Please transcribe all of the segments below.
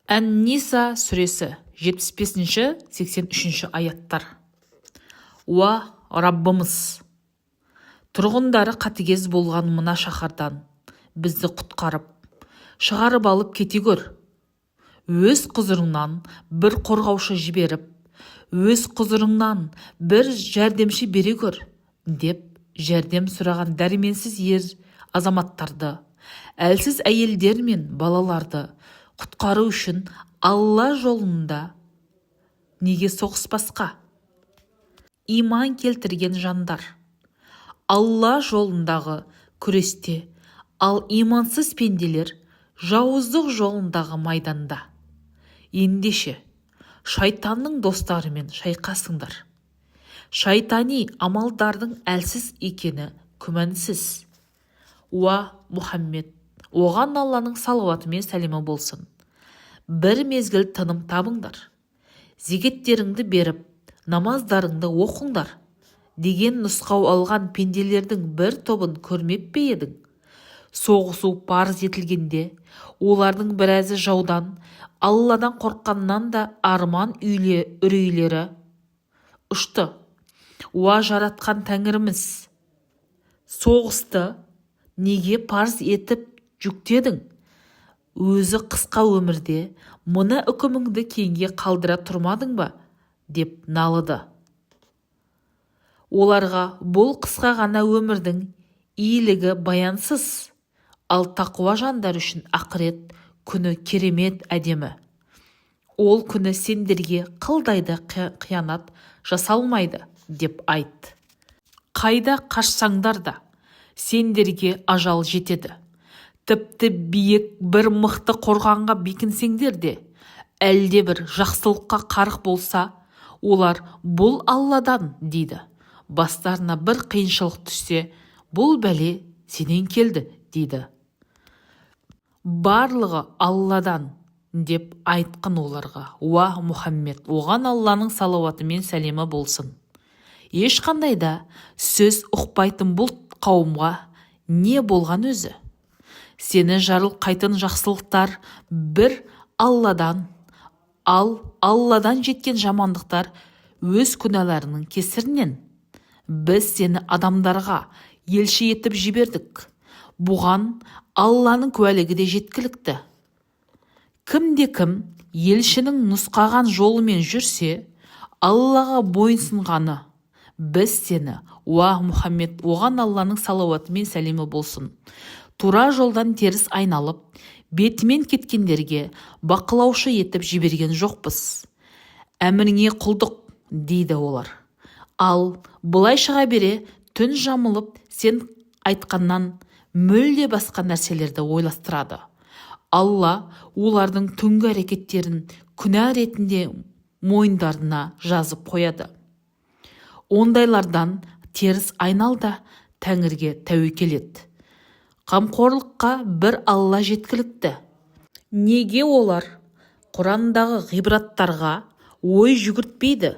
Ән-Ниса сүресі, 75-83 аяттар. Уа, Раббымыз! Тұрғындары қатыгез болған мына шаһардан бізді құтқарып, шығарып алып кете көр. Өз құзырыңнан бір қорғаушы жіберіп, өз құзырыңнан бір жәрдемші бере көр, деп жәрдем сұраған дәрменсіз ер азаматтарды, әлсіз әйелдер мен балаларды құтқару үшін Алла жолында неге соғыспасқа? Иман келтірген жандар Алла жолындағы күресте, ал имансыз пенделер жауыздық жолындағы майданда. Ендеше, шайтанның достарымен шайқасыңдар. Шайтани амалдардың әлсіз екені күмәнсіз. Уа, Мұхаммед, оған Алланың салауаты мен сәлемі болсын, бір мезгіл тыным табыңдар, зекеттеріңді беріп, намаздарыңды оқыңдар деген нұсқау алған пенделердің бір тобын көрмеп пе едің? Соғысу парыз етілгенде, олардың біразы жаудан, Алладан қорыққаннан да арман үрейлері ұшты. Уа, жаратқан Тәңіріміз, соғысты неге парыз етіп жүктедің? Өзі қысқа өмірде мына үкіміңді кейінге қалдыра тұрмадың ба? Деп налыды. Оларға: «Бұл қысқа ғана өмірдің игілігі баянсыз, ал тақуа жандар үшін ақырет күні керемет әдемі. Ол күні сендерге қылдай да қиянат жасалмайды», – деп айт. Қайда қашсаңдар да, сендерге ажал жетеді. Тіпті биік бір мықты қорғанға бекінсеңдер де, әлдебір жақсылыққа қарық болса, олар: «Бұл Алладан», – дейді. Бастарына бір қиыншылық түссе, «Бұл бәле сенен келді», – дейді. «Барлығы Алладан», – деп айтқын оларға. Уа, Мұхаммед, оған Алланың салауаты мен сәлемі болсын, ешқандай да сөз ұқпайтын бұл қауымға не болған өзі? Сені жарылқайтын жақсылықтар бір Алладан, ал Алладан жеткен жамандықтар өз күнәларының кесірінен. Біз сені адамдарға елші етіп жібердік. Бұған Алланың куәлігі де жеткілікті. Кімде-кім елшінің нұсқаған жолымен жүрсе, Аллаға мойынсұнғаны. Біз сені, уа, Мұхаммед, оған Алланың салауаты мен сәлемі болсын, тура жолдан теріс айналып, бетімен кеткендерге бақылаушы етіп жіберген жоқпыз. «Әміріңе құлдық», – дейді олар. Ал былай шыға бере түн жамылып, сен айтқаннан мүлде басқа нәрселерді ойластырады. Алла олардың түнгі әрекеттерін күнә ретінде мойындарына жазып қояды. Ондайлардан теріс айнал да, Тәңірге тәуекел ет. Қамқорлыққа бір Алла жеткілікті. Неге олар Құрандағы ғибраттарға ой жүгіртпейді?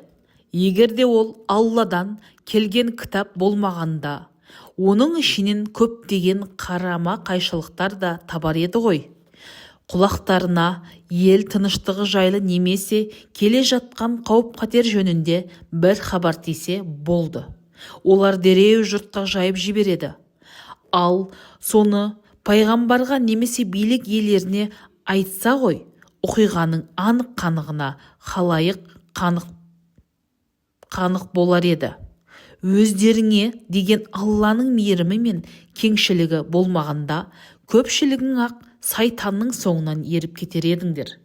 Егер де ол Алладан келген кітап болмағанда, оның ішінен көптеген қарама-қайшылықтар да табар еді ғой. Құлақтарына ел тыныштығы жайлы немесе келе жатқан қауіп-қатер жөнінде бір хабар тисе болды, олар дереу жұртқа жайып жібереді. Ал соны пайғамбарға немесе билік иелеріне айтса ғой, оқиғаның анық-қанығына халайық қанық болар еді. Өздеріңе деген Алланың мейірімі мен кеңшілігі болмағанда, көпшілігің-ақ сайтанның соңынан еріп кетер едіңдер.